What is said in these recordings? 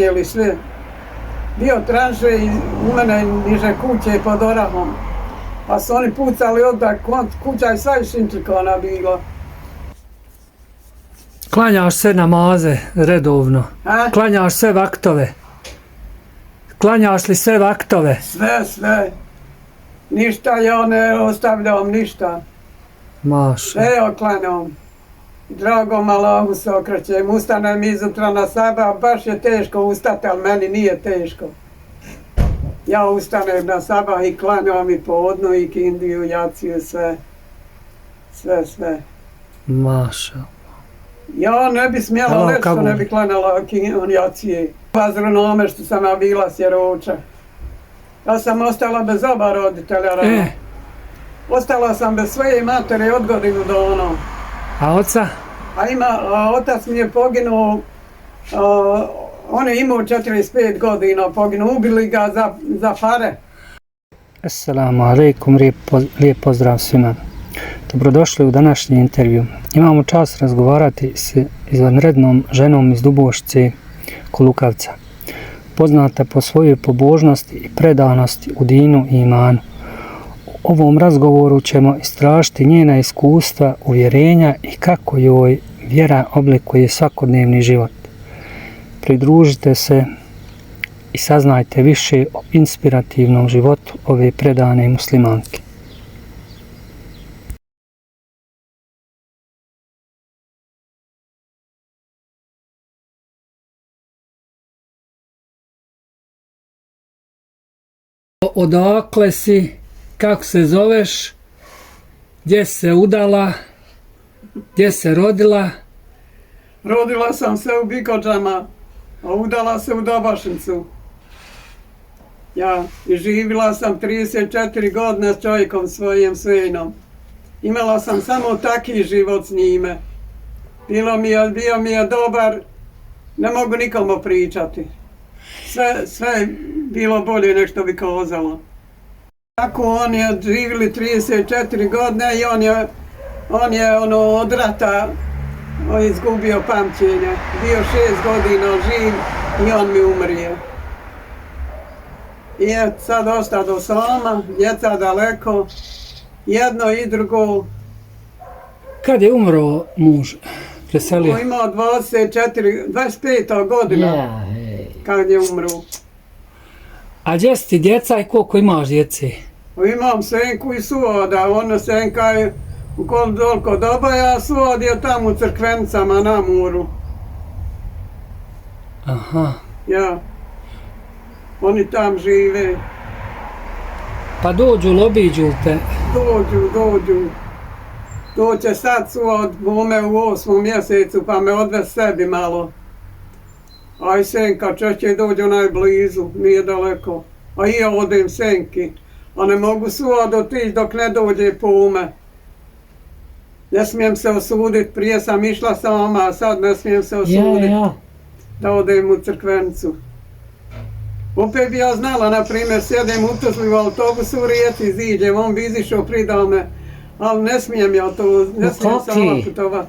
Jeli sve. Bio tranše i u mene niže kuće pod Orahom. Pa su oni pucali odmah, kuća je sva išinčikana bila. Klanjaš se namaze redovno? A? Klanjaš sve vaktove? Klanjaš li sve vaktove? Sve. Ništa ja ne ostavljam, ništa. Maša. Sve oklanjam. Dragom Allahu se okrećem, ustanem izutra na sabah, baš je teško ustati, ali meni nije teško. Ja ustanem na sabah i klanjam i podnu i kindiju, jaciju, sve. Maša. Ja ne bi smjela reći što ne bi klanjala jacije. Pazronome što sam ja bila sjeroča. Ja sam ostala bez oba roditelja rano. Ostala sam bez svoje matere od godinu do ono. A oca? A otac mi je poginuo, on je imao 45 godina, poginuo, ubili ga za pare. Assalamu alaikum, lijep pozdrav svima. Dobrodošli u današnji intervju. Imamo čast razgovarati s izvanrednom ženom iz Dubošce, Kolukavca. Poznata po svojoj pobožnosti i predanosti u dinu i imanu. U ovom razgovoru ćemo istražiti njena iskustva, uvjerenja i kako joj vjera oblikuje svakodnevni život. Pridružite se i saznajte više o inspirativnom životu ove predane muslimanke. Odakle si? Kako se zoveš? Gdje si se udala? Gdje se rodila? Rodila sam se u Bikodžama, a udala se u Dobašnicu. Ja, i živjela sam 34 godine s čovjekom svojim sinom. Imala sam samo taki život s njime. Bio mi je dobar, ne mogu nikomu pričati. Sve je bilo bolje nek što bi kazala. Tako on je živjeli 34 godine i on je od rata izgubio pamćenje. Bio 6 godina živ i on mi umrije. I je sad ostao sama, djeca daleko, jedno i drugo. Kad je umro muž? Preselio? On imao 25 godina kad je umro. A gdje si ti djeca i koliko imaš djeci? Imam senku i suvoda, ona senka je koliko doba, ja suvodio tamo u Crkvencama na Muru. Aha. Ja. Oni tam žive. Pa dođu, obiđu te? Dođu. Doće sad suvod bome u 8. mjesecu pa me odvez sebi malo. Aj senka češće dođu najblizu, nije daleko. A i ja odem senki. A ne mogu suvod otići dok ne dođe pome. Ne smijem se osuditi, prije sam išla sama, a sad ne smijem se osuditi da odem u Crkvencu. Opet bi ja znala, na primjer, sjedem u Tuzli u autobusu u Rijeci, iziđem, on bi izišao prida me, ali ne smijem ja to, ne smijem sama putovat.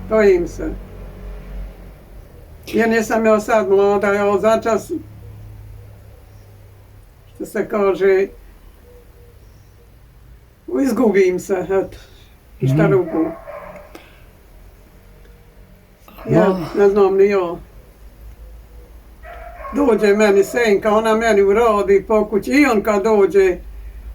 Bojim se. Ja nisam ja sad mlada, ja začas, što se kaže, izgubim se, eto, i šta ruku. Ja ne znam ni ja. Dođe meni senka, ona meni uradi po kući, i on kad dođe,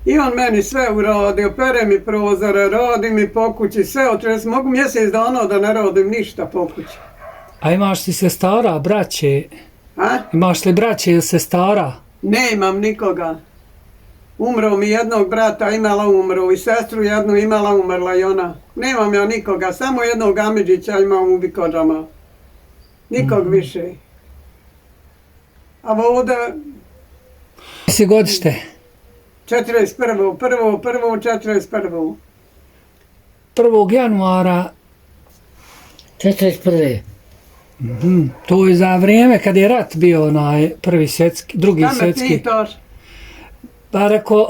i on meni sve uradi, opere mi prozore, radi mi po kući, sve otres, mogu mjesec dana da ne radim ništa po kući. A imaš li sestara, braće? A? Imaš li braće ili sestara? Nemam nikoga. Umro mi jednog brata, imala umru, i sestru jednu imala, umrla i ona. Nemam ja nikoga, samo jednog Amidžića imam u Bikodžama. Nikog više. A ovdje... Si godište? 41. 1. januara 41. To je za vrijeme kad je rat bio onaj prvi svjetski, drugi svjetski. Šta me pitaš? Pa reko,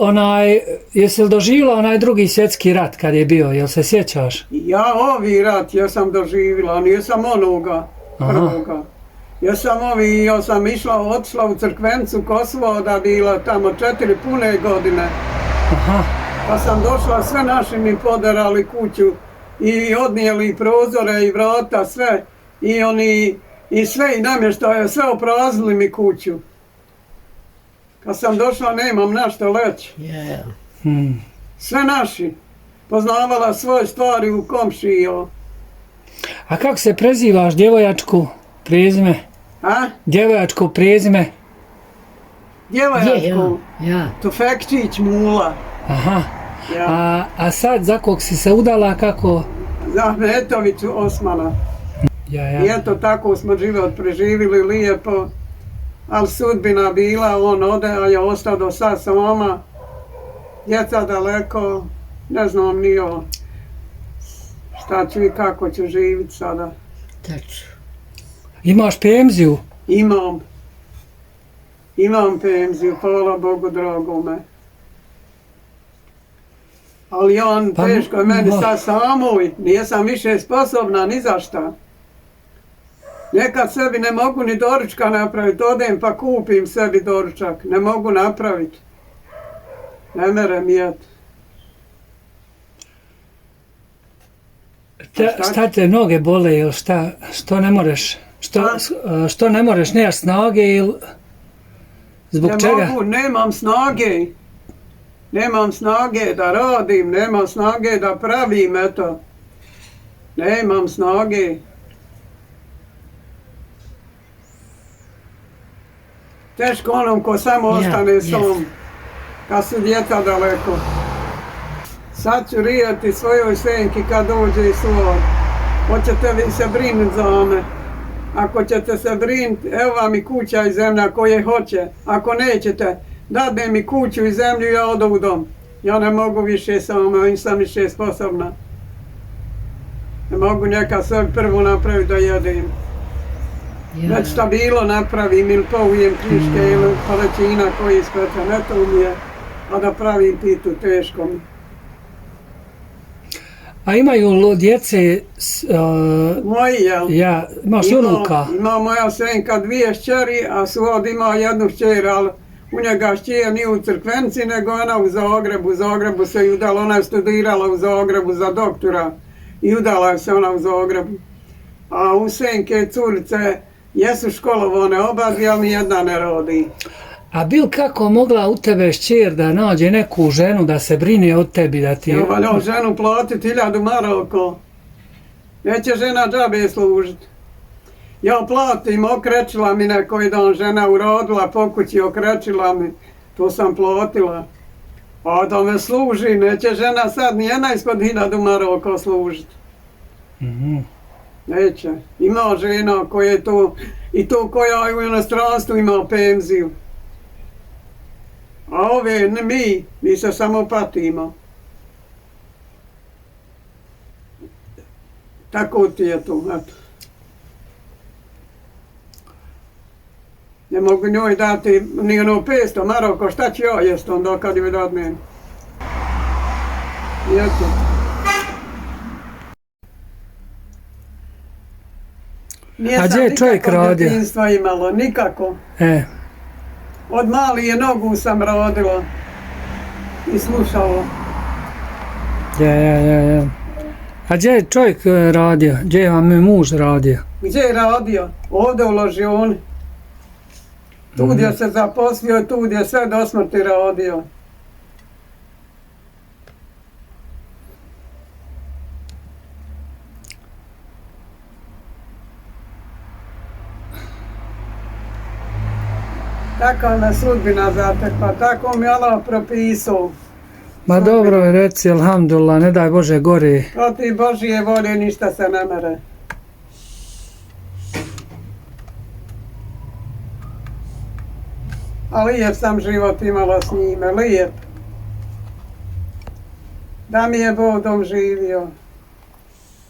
jesi li doživjela onaj drugi svjetski rat kad je bio, jel se sjećaš? Ja ovi rat, ja sam doživjela, nisam onoga prvoga. Ja sam otišla u Crkvencu Kosovo da bila tamo 4 pune godine. Aha. Pa sam došla, sve naši mi poderali kuću i odnijeli prozore i vrata, sve. I sve i namještaje, sve opraznili mi kuću. Kad sam došla, nemam na što leći. Sve naši. Poznavala svoje stvari u komšiji. A kako se prezivaš, djevojačku prezime? A? Djevojačku prezime? Djevojačku? Tufekčić Mula. Aha. Ja. A sad za kog si se udala, kako? Za Ahmetoviću Osmana. Ja. I eto, tako smo život preživili lijepo. Ali sudbina bila, on ode, a ja ostao do sad sama. Djeca daleko, ne znam ni ovo. Šta ću i kako ću živjeti sada. Imaš penziju? Imam penziju, hvala Bogu dragome. Ali on teško je meni sad samoj, nisam više sposobna ni za šta. Nekad sebi ne mogu ni doručka napraviti, odem pa kupim sebi doručak, ne mogu napraviti. Ne merem jet. Šta te noge bole ili šta, što ne moreš? Što ne moreš, nemaš snage ili zbog čega? Nemam snage da radim, nemam snage da pravim, eto. Nemam snage. Teško onom ko samo ostane sam, kad su djeca daleko. Sad ću rijeti svojoj senki kad dođe i svoj. Hoćete vi se brinuti za me? Ako ćete se brinuti, evo vam i kuća i zemlja koje hoće. Ako nećete, dadne mi kuću i zemlju i ja odu u dom. Ja ne mogu više sama, nisam više sposobna. Ne mogu neka sebi prvo napraviti da jedem. Već šta bilo napravim ili povujem kriške ili polećina koji ispeta, ne to mi je. A da pravim pitu, teško mi. A imaju djece? Moji, jel? Imaš unuka? Ima moja senka 2 kćeri, a Svod ima 1 kćer, ali u njega kćer nije u Crkvenci, nego ona u Zagrebu. U Zagrebu se i udala, ona je studirala u Zagrebu za doktora i udala se ona u Zagrebu. A u senke curice jesu školovane obadvi, ali nijedna ne rodi. A bil kako mogla u tebe šćer da nađe neku ženu da se brine od tebi, da ti... Ja valjao ženu platiti 1000 maraka. Neće žena džabe služiti. Ja platim, okrećila mi nekoj dan žena urodila po kući, okrećila mi. To sam platila. A da me služi, neće žena sad nijena ispod 1000 maraka služiti. Neće. Ima žena koja je to, i to koja u inostranstvu ima penziju. A ove, mi se samo patimo. Tako ti je to, eto. Ne mogu njoj dati ni ono 500 maraka, šta ću ja jest onda kad joj dat meni. I eto. A gdje je čovjek radio? Nisam djetinjstva imalo, nikako. Od mali je nogu sam rodila i slušala. Ja. A gdje je čovjek radio? Gdje je vam muž radio? Gdje je radio? Ovdje u ložioni. Tu gdje se zaposlio, tu gdje sve do smrti radio. Taka me sudbina zatekla, tako mi Allah propisao. Ma dobro, reci, alhamdulillah, ne daj Bože gore. Protiv Božije volje ništa se ne mere. A lijep sam život imala s njime, lijep. Da mi je Bog živio.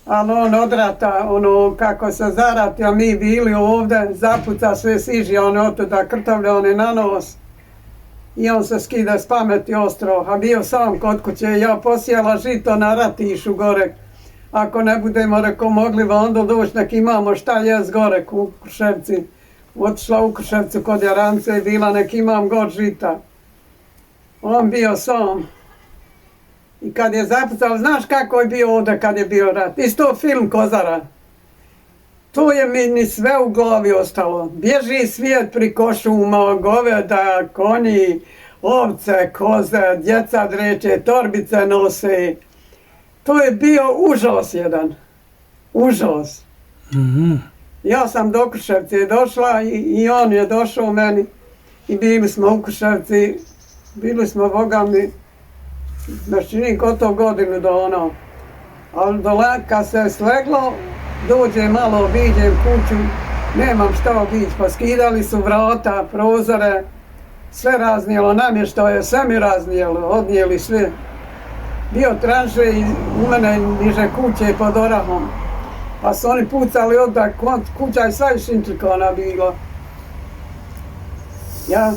Ali on od rata, ono kako se zaratio, mi bili ovdje, zapuca sve sižje, on otuda krtavljane na nos. I on se skida s pameti ostro, a bio sam kod kuće, ja posijala žito na ratišu gore. Ako ne budemo, reko, mogli onda doći, nek imamo šta jest gore u Kruševci. otišla u Kruševcu kod Jarance i bila nek imam god žita. On bio sam. I kad je zapucao, znaš kako je bio ovdje kad je bio rat? Isto film Kozara. To je mi sve u glavi ostalo. Bježi svijet priko šuma, goveda, konji, ovce, koze, djeca dreče, torbice nose. To je bio užas jedan. Užas. Ja sam do Kruševci došla i on je došao meni. I bili smo u Kruševci. Bili smo, Boga mi, čini gotovo godinu do ono. Ali kad se sleglo, dođe malo, viđem kuću, nemam šta obići, pa skidali su vrata, prozore, sve raznijelo, namještaje, sve mi raznijelo, odnijeli sve. Bio tranše i u mene niže kuće pod Orahom, pa su oni pucali oddak, kuća je sva išinčlikana bila. Ja.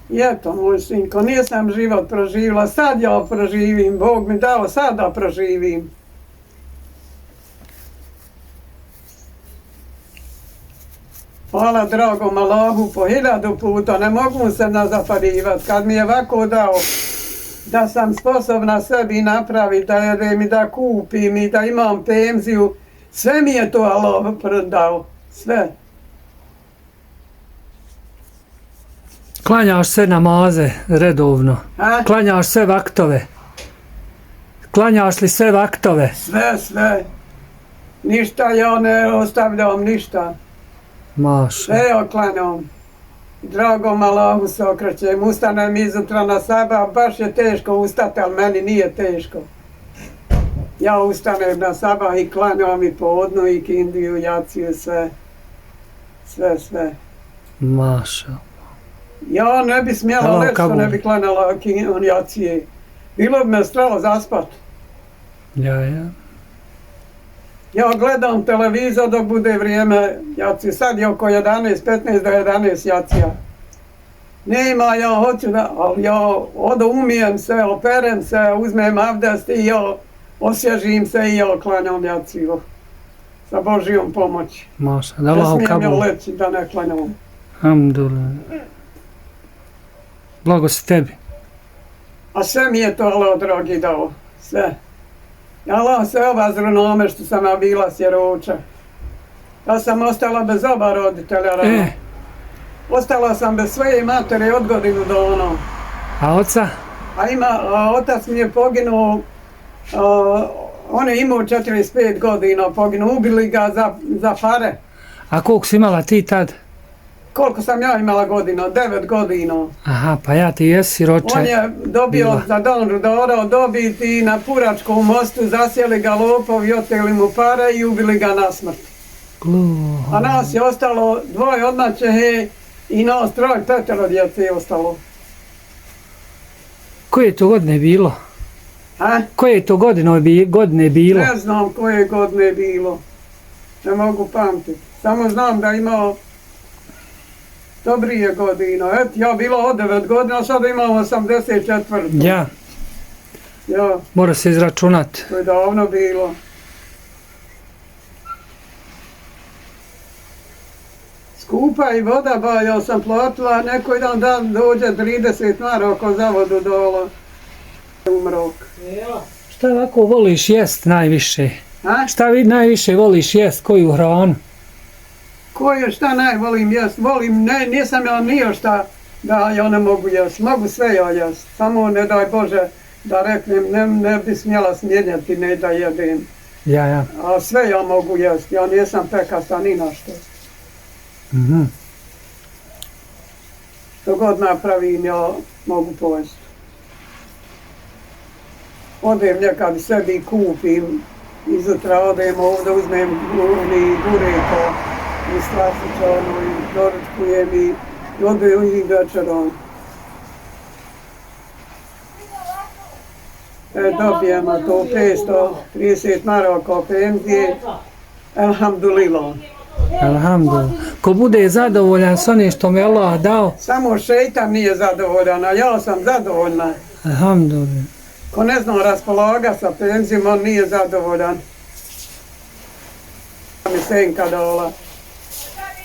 I eto, moj sinko, nisam život proživila, sad ja proživim, Bog mi dao sad da proživim. Hvala dragom Allahu po 1000 puta, ne mogu se nazaparivat, kad mi je ovako dao da sam sposobna sebi napraviti, da jedem i da kupim i da imam penziju, sve mi je to Allah dao, sve. Klanjaš sve namaze redovno? A? Klanjaš sve vaktove? Klanjaš li sve vaktove? Sve. Ništa ja ne ostavljam, ništa. Maša. Sve ja klanjam. Dragom Allahu se okrećem, ustanem izutra na sabah, baš je teško ustati, ali meni nije teško. Ja ustanem na sabah i klanjam i podnu i kindiju, jaciju, sve. Sve. Maša. Ja ne bi smjela leći što ne bi klanjala jacije. Bilo bi me stralo zaspat. Ja. Ja gledam televizor dok bude vrijeme jacije. Sad je oko 11, 15 do 11 jacija. Nema, ja hoću da, ali ja umijem se, operem se, uzmem abdest i ja osvježim se i ja klanjam jaciju. Sa Božijom pomoći. Maša. Ne smijem ja leći da ne klanjam. Alhamdulillah. Blago si tebi. A sve mi je to Allah dragi dao. Sve. Allah se obazru na ome što sam ja bila sjeroča. Ja sam ostala bez oba roditelja rano. Ostala sam bez svoje matere od godinu do ono. A oca? A otac mi je poginuo, on je imao 45 godina, poginuo, ubili ga za pare. A koliko si imala ti tad? Koliko sam ja imala godina? 9 godina. Aha, pa ja ti jesi siroče. On je dobio za Don Rudora dobit i na Puračkom mostu zasjeli ga lopovi, oteli mu pare i ubili ga na smrt. A nas je ostalo 2 odmaćehe i nas 3, 5 djece je ostalo. Koje to godine bilo? Koje to godine bilo? Ne znam koje godine bilo. Ne mogu pamtiti. Samo znam da imao dobrije godina. Eto, ja bila od 9 godina, sada imam 84. Ja. Mora se izračunati. To je davno bilo. Skupa i voda, ba, ja sam platila, neko jedan dan dođe 30 maraka za vodu dole. Umrok. Šta ovako voliš jest najviše? Šta najviše voliš jest, koju hranu? Šta najvolim jest? Volim, nisam ja nije šta da ja ne mogu jest. Mogu sve ja jest. Samo ne daj Bože da reknem, ne bi smjela smjenjati, ne da jedem. Ja. A sve ja mogu jest. Ja nisam pekasta ni na što. Što god napravim, ja mogu pojesti. Odem nekad sebi kupim, izutra odem ovdje, uzmem bureka i slastičanu i doručkujem i odem i večerom. Dobijemo to 530 maraka penzije, alhamdulillah. Alhamdulillah. Ko bude zadovoljan s onim što mi Allah dao? Samo šeitan nije zadovoljan, a ja sam zadovoljna. Alhamdulillah. Ko ne zna raspolaga sa penzijom, on nije zadovoljan. Mi senka dola.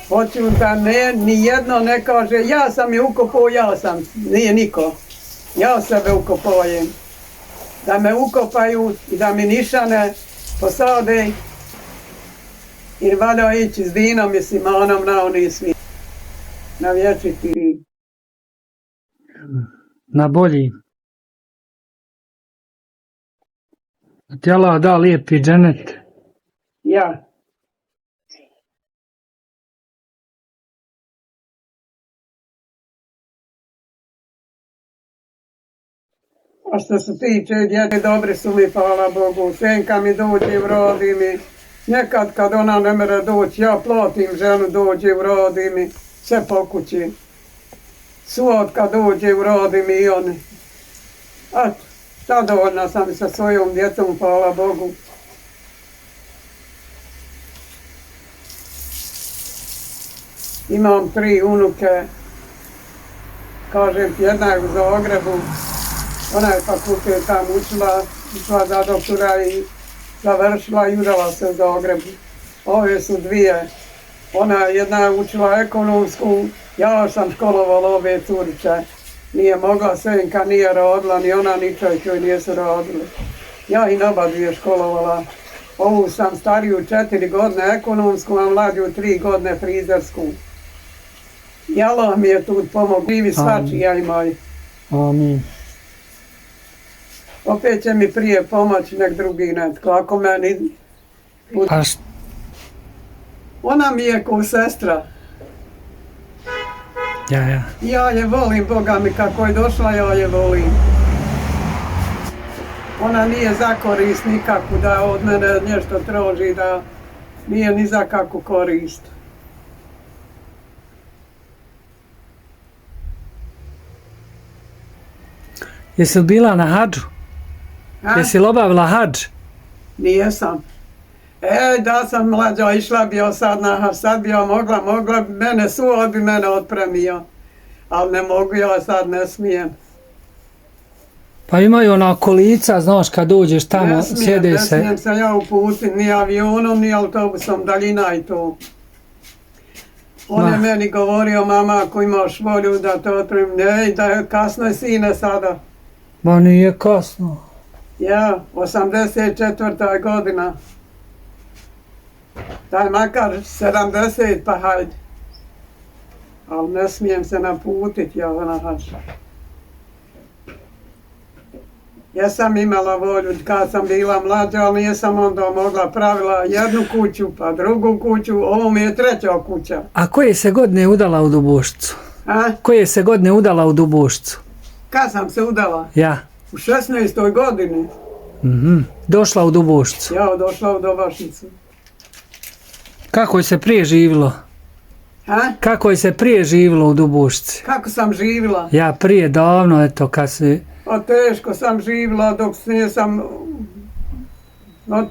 Hoću da ni jedno ne kaže, ja sam je ukopao, ja sam. Nije niko. Ja sebe ukopojem. Da me ukopaju i da mi nišane posade. I valja ići s dinom i simanom na oni svi. Na vječiti. Na bolji. Ti Allah da lijepi dženet. Ja. A što se tiče djete, dobri su mi, hvala Bogu. Senka mi dođe, urodi mi. Nekad kad ona ne mere doći, ja platim ženu, dođe, urodi mi. Sve po kući. Suot kad dođe, urodi mi i oni. A zadovoljna sam sa svojom djecom, hvala Bogu. Imam 3 unuke. Kažem, jedna je u Zagrebu. Ona je fakultet tam učila za doktora i završila i udala se u Zagrebu. Ove su 2. Jedna je učila ekonomsku, ja sam školovala ove curice. Nije mogla, senka nije rodila, ni ona ni čovjek joj nisu rodili. Ja i oba 2 školovala. Ovu sam stariju 4 godine ekonomsku, a mlađu 3 godine frizersku. I Allah mi je tu pomogao, živi svači, ja i moji. Amin. Opet će mi prije pomoći nek drugi netko, ako meni... Ona mi je ko sestra. Ja. Ja je volim, Boga mi, kako je došla, ja je volim. Ona nije za korist nikakvu, da od mene nešto traži, da nije ni za kakvu korist. Jesi li bila na hadžu? Jesi li obavila hadž? Nijesam. Da sam mlađa išla bio sad na hadž, sad bi ja mogla, mene suod bi mene otpremio. Ali ne mogu, ja sad ne smijem. Pa imaju ona kolica, znaš, kad dođeš tamo, sjede se. Ne smijem se ja upustiti ni avionom, ni autobusom, daljina i to. On je meni govorio, mama, ako imaš volju da te otpremim, ne, da je kasno je sine sada. Ma nije kasno. Ja, 84. godina. Daj makar 70, pa hajde. Ali ne smijem se naputit, ja na hadž. Ja sam imala volju kad sam bila mlađa, ali nisam onda mogla, pravila jednu kuću, pa drugu kuću, ovo mi je 3. kuća. A koje se godine udala u Dubošcu? Koje se godine udala u Dubošcu? Kad sam se udala? Ja. U 16. godini. Došla u Dubošcu? Ja, došla u Dobašnicu. Kako je se prije živilo? Kako je se prije živilo u Dubošci? Kako sam živila? Ja prije, davno, eto, kad si... Teško sam živila dok nisam...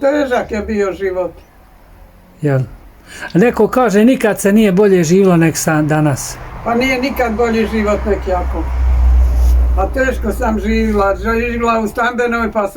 težak je bio život. Jel? Neko kaže, nikad se nije bolje živilo nek danas. Pa nije nikad bolji život nek jako. A teško sam živila u stambenoj, pa